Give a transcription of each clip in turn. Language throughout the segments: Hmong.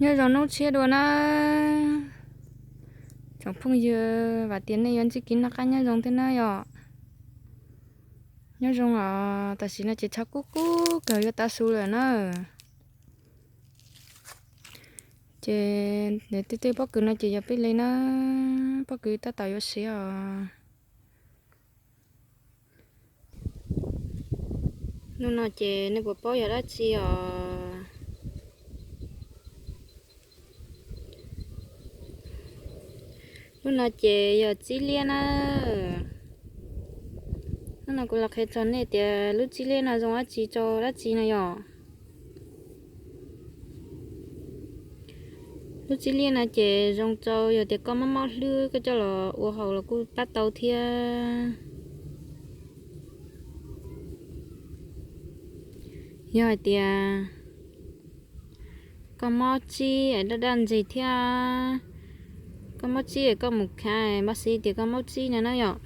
Nyob zoo hnub tshiab dua na tsoom phooj ywg, vam tias nej yuav ntsib kev noj qab nyob zoo thiab na yom. Nyob zoo os, tam sim no ces tshav kub kub kawg yuav tav su lawm na. Ces tej tej pob kws no ces yog peb li na, pob kws tab tom yuav siav os. Lub no ces nej puas paub yog dab tsi os? Lub no ces yog txib liab na. Lub no kuv los qhia txog nej tias lub txib liab no zoo dab tsi rau dab tsi no yom. Lub txib liab no ces zoo rau yog tias koj mob mob hlwb koj coj los ua haus los kuj pab tau thiab. Yog hais tias koj mob tsib es daj daj ntseg thiab, koj mob tsib es koj mus khav npab xis tias koj mob tsib no na yom,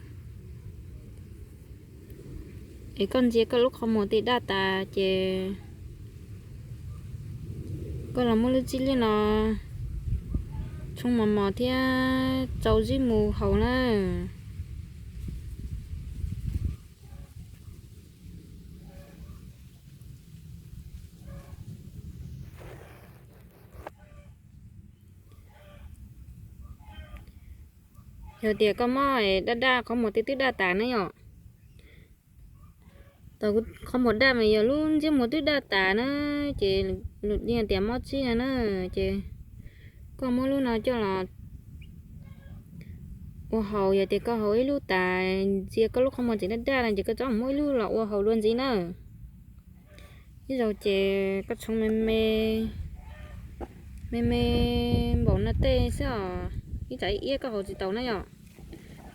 es koj ntsia koj lub qhov muag tej daj tas ces koj los muab lub txib liab no tshoob mos mos thiab tsau zib mus haus na. Yog tias koj mob daj daj qhov muag tej twb daj tas na yom, tau qhov muag daj mas yog lub ntsiab muag twb daj tas na, ces lus dej tias mob tsib no na, ces koj muab lub no coj los ua haus, yog tias koj haus ib lub tas ntsia koj lub qhov muag tseem daj daj no ces koj txhob muab ib lub los ua haus dua ntxiv na. Ib zaug ces koj tshoob me me, me me npaum no tej xwb os, ib tsam ib iab koj haus tsis taus na yom.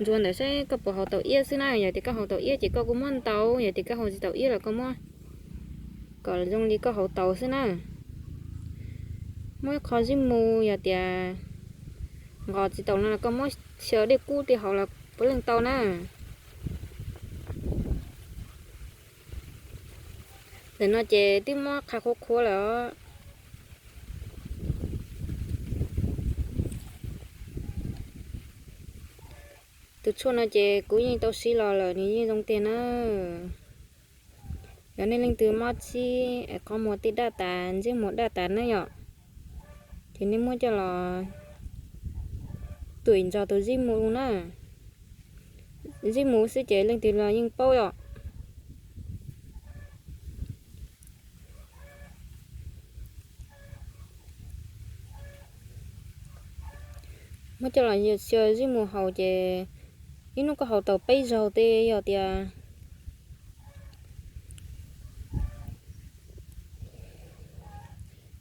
Ntsuas ntawm saib koj puas haus tau iab xwb na, yog tias koj haus tau iab ces koj kuj muab ntau, yog tias koj haus tsis tau iab los koj muab kom zoo li koj haus tau xwb na. Muab ib qho zib mu, yog tias nqos tsis taus no los koj muab xyaw dej kub tej haus los puav leej tau na. Ntawm no ces twb muab qha qhuav qhuav lawm os. Tus tshuaj no ces kuv yeej tau siv los lawm, nws yeej zoo tiag na. Yog nej leej twg mob tsib es qhov muag tej daj tas, ntsiab muag daj tas na yom, ces nej muab coj los tuam nrog tus zib mu na. Zib mu xwb ces leej twg los yeej paub yom. Muab coj los xyaw zib mu haus ces ib hnub koj haus tau peb zaug tej, yog tias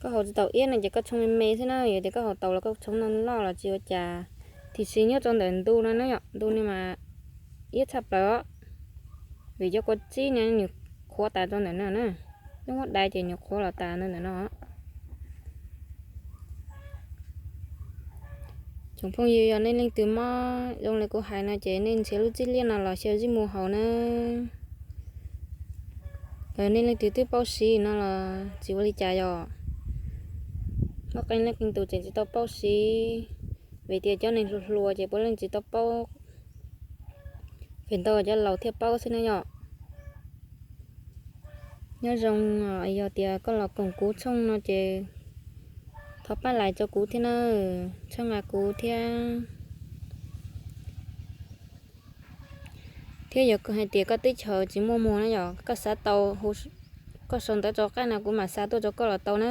koj haus tsis tau iab no ces koj tshoob me me xwb na, yog tias koj haus tau los koj tshoob loj loj los tsis ua cas. Tiam sis nyob rau ntawm ntu no na yom, ntu no mas iab tshaj plaws os, vim cov kua txib no nws qhuav tas rau ntawm no na, lub muab dai ces nws qhuav los tas ntawm no. Tsoom phooj ywg, yog nej leej twg mob zoo li kuv hais no ces nej nrhiav lub txib liab no los xyaw zib mu haus na. Nej leej twg twb paub siv no los tsis ua li cas yom. Muaj qee leej qee tus tseem tsis tau paub siv, vim tias cov neeg hluas hluas ces puav leej tsis tau paub. Feem ntau cov laus thiaj paub xwb na yom. Nyob zoo, yog tias koj los koom kuv tshooj no ces thov pab like rau kuv thiab na, txhawb nqa kuv thiab. Thiab yog hais tias koj teb chaws tsis muaj muag na yom, koj xav tau, koj sau ntawv rov qab no kuv mam xa tuaj rau koj los tau na.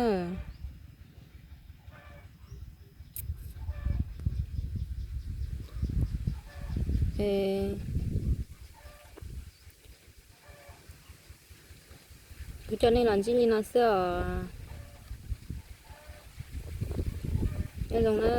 Kuv coj nej los ntsib li no xwb os. Nyob zoo na.